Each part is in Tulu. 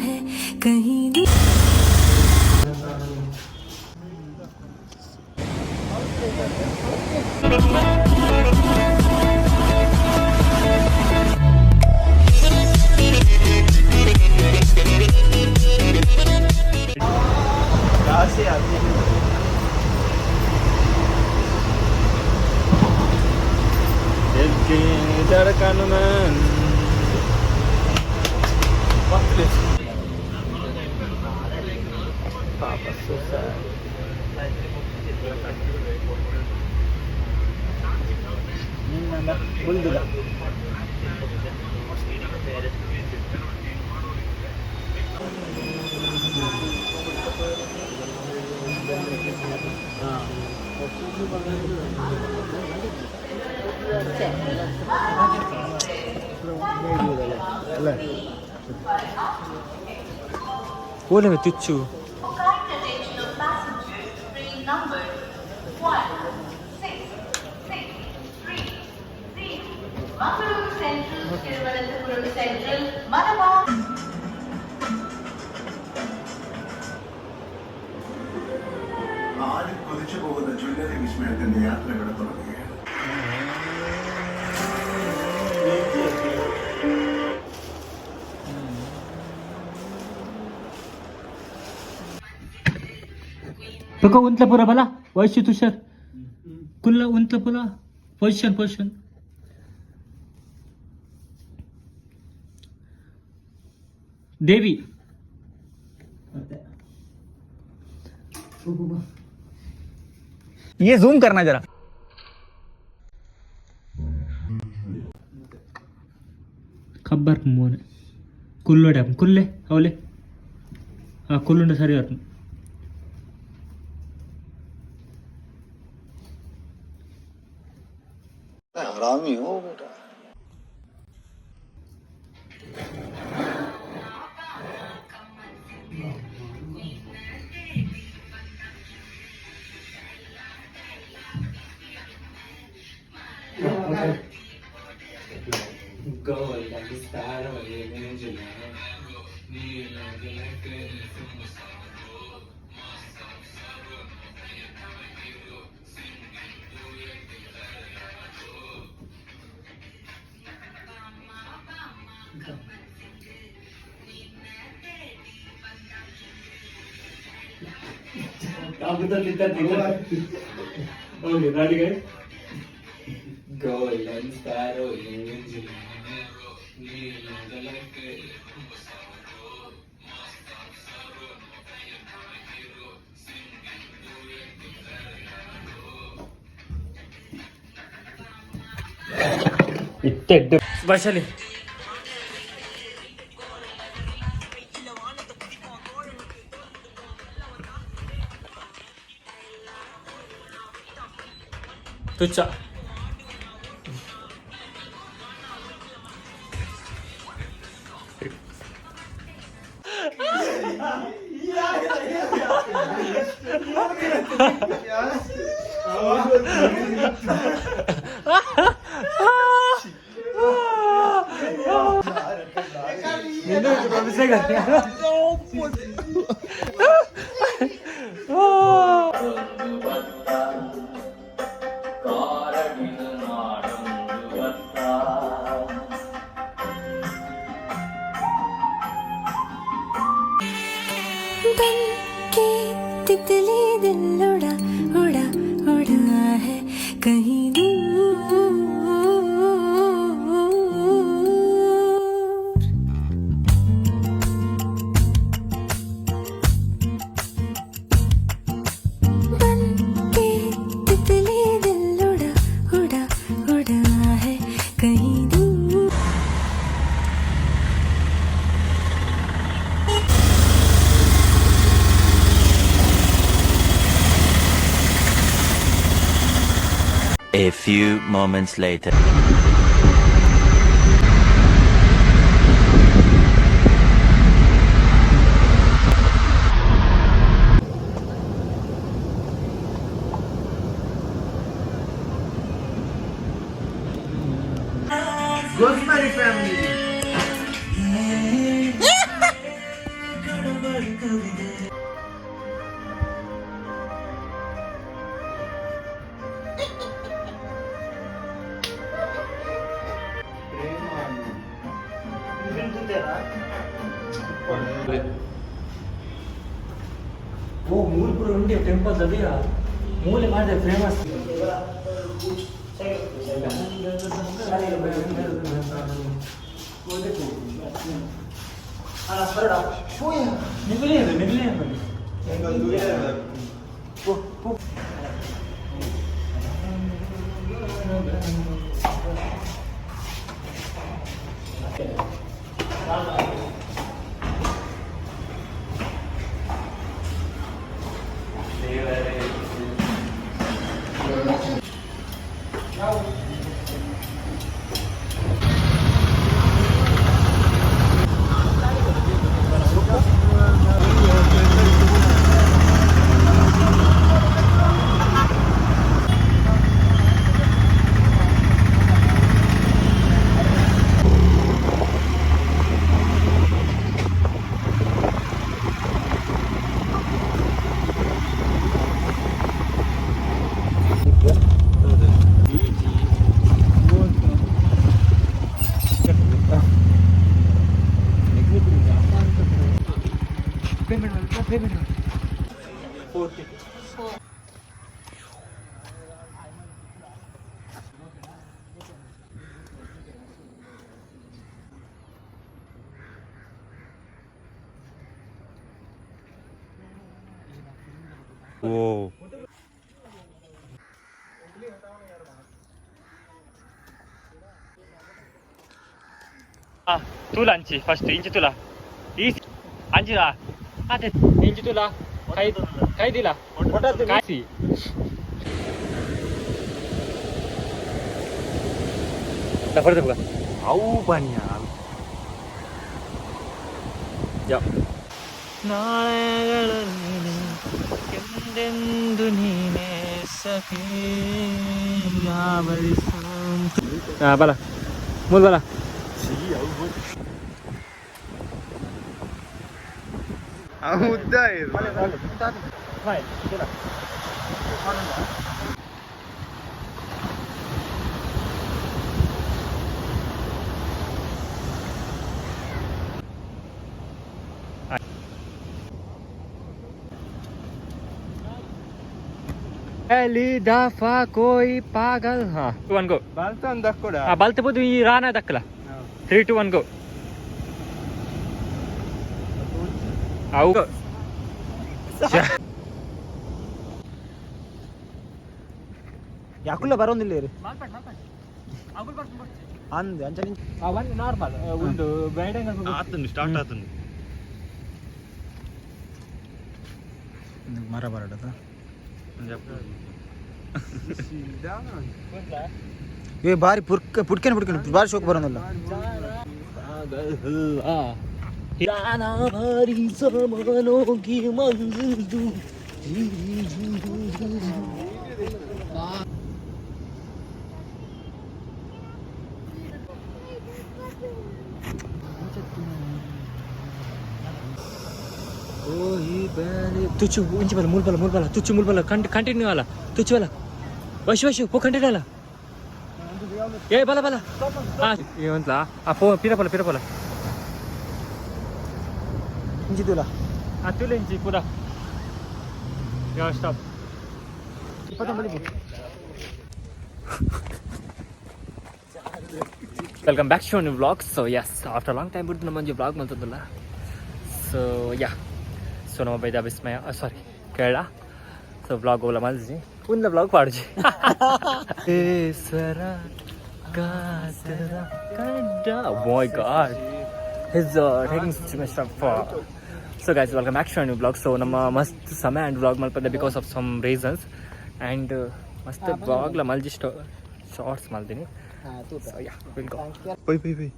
है कहीं दूर। ಓಲೆ ತುಚ್ಚು. For kind attention of passengers, train number 16630, Mangaluru Central, Thiruvananthapuram Central, Malabar. ആരും കൊതിച്ചു പോകുന്ന ജ്വല്ലറി വിസ്മയത്തിന്റെ യാത്രകൾ തുടങ്ങുകയാണ്. ಬೊಕ ಉಂತ್ಲ ಪೂರ ಬಲ ವಯಸ್ಸು ತುಷಾರ್ ಕುಲ್ಲ ಉಂತ್ಲ ಪೂರ ಪೊಸಿಷನ್ ಪೊಸಿಷನ್. ದೇವಿ. ये जूम करना जरा. ಕಬ್ಬರ್ ಮೋನೆ ಕುಲ್ಲೋಡೆ ಕುಲ್ಲೆ ಅವಲೆ ಆ ಕುಲ್ಲುಂಡ ಸರಿ ಬರ್ಪುಂಡು. हरामी हो बेटा. Okay, ready, guys? Golden sparrow. Vaishali. ತುಚ್ಚ. बन के तितली दिल उड़ा उड़ा उड़ा है कहीं दूर। बन के तितली दिल उड़ा उड़ा उड़ा है कहीं दूर। A few moments later. Rosemary family. ಓ ಮೂಲ್ಪುರ ಉಂಡೆ ಟೆಂಪಲ್ಸ್ ಅದೇಯಾ ಮೂಲೆ ಮಾಡಿದೆ ಫೇಮಸ್. ನಿಗಲೇ ನಿಗಲೇ. ಓ. ತುಲ ಅಂಚಿ ಫಸ್ಟ್ ಇಂಚಿ ತುಲ ಈ ಅಂಚಿದ ಅದೇ ಇಂಚಿ ತುಲ ಕೈ ಕೈದಿಲ್ಲ ಕಾಸಿ ಅವು ಪನಿಯ. ನಾಳೆಗಳಲ್ಲಿ ಎಂದೆಂದು ನೀನೇ ಸಖಿ. ಬಲ ಮೂಲ ಬಲ. ಉದ್ದ. पहली दफा कोई पागल. ಹಾ, 1 ಗೋ. ಬಾಲ್ತನ್ ದಕ್ಕುಡ. ಆ ಬಲ್ತ ಬುದು ಈ ರಾನ ದಕ್ಕಲ. 3 2 1 ಗೋ. ಅವು. ಯಾಕುಲ್ಲ ಬರೋದಿಲ್ಲ ರೀ ಅಂದ್ ಅಂಚ. ಒನ್ ನಾರ್ಮಲ್ ಒಂದು ಬೇಡ. ಆತನು ಸ್ಟಾರ್ಟ್ ಆತನು. ಮರ ಬರಡದ. ಏ ಬಾರಿ ಪುರ್ಕ ಪುಡ್ಕೆನ್ ಪುಡ್ಕೆನ್ ಬಾರಿ ಶೋಕ್ ಬರೋದಿಲ್ಲ. ತುಚ್ಚು ಇಂಚಿ ಬಲ ಮೂರು ಬಲ ಮೂರು ಬಲ ತುಚ್ಚು ಮೂರು ಬಲ ಕಂಟಿನ್ಯೂ ಅಲ್ಲ ತುಚ್ಚು ಬಲ ವಶು ವಶು ಪೋ ಕಂಟಿನ್ಯೂ ಅಲ್ಲ. ಏ ಬಲ ಬಲ ಹಾ ಏಂತ ಆ ಫೋ ಪಿರಪಲ ಪಿರಪಲ. ಇಂಚಿದುಲ. ಆ ತುಲೆ ಇಂಚಿ ಪೂರ ಯಾವ stop. Welcome back to new vlog. So yes, after long time ಬಿಟ್ಟು ನಮ್ಮ ಒಂಜಿ ವ್ಲಾಗ್ ಮಲ್ತದಲ್ಲ. ಸೊ ಯಾ, ಸೊ ನಮ್ಮ ಬೈದ ವಿಸ್ಮಯ ಸಾರಿ ಕೇರಳ. ಸೊ ವ್ಲಾಗ್ ಓಲ ಮಲ್ಜಿ ಉಂದ ವ್ಲಾಗ್ ಪಾಡ್ಜಿ my God, his taking too much of. So guys, welcome back to new vlog. So ನಮ್ಮ ಮಸ್ತ್ ಸಮಯ ಆ್ಯಂಡ್ ವ್ಲಾಗ್ ಮಲ್ಪದೆ because of some reasons and ಮಸ್ತ್ ವ್ಲಾಗ್ಲ ಮಲ್ಜಿ ಶಾರ್ಟ್ಸ್ ಮಲ್ತೀನಿ. ಸೊ yeah, will go. Pi pi pi.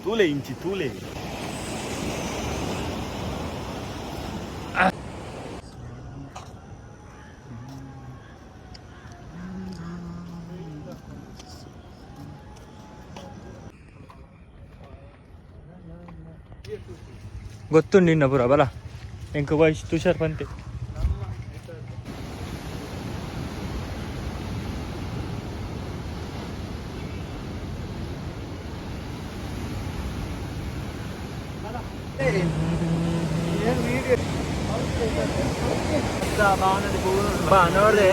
ತೂಲೆ ಇಂಚಿ ತೂಲೆ. ಗೊತ್ತುಂಡು ನಿನ್ನ ಪೂರ ಬಲ. ಎಂಕ್ ವಯಸ್ ತುಷಾರ್ ಪಂತೆ. ಬಾನೋಡೆ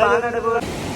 ಬಾನೋಡೆ.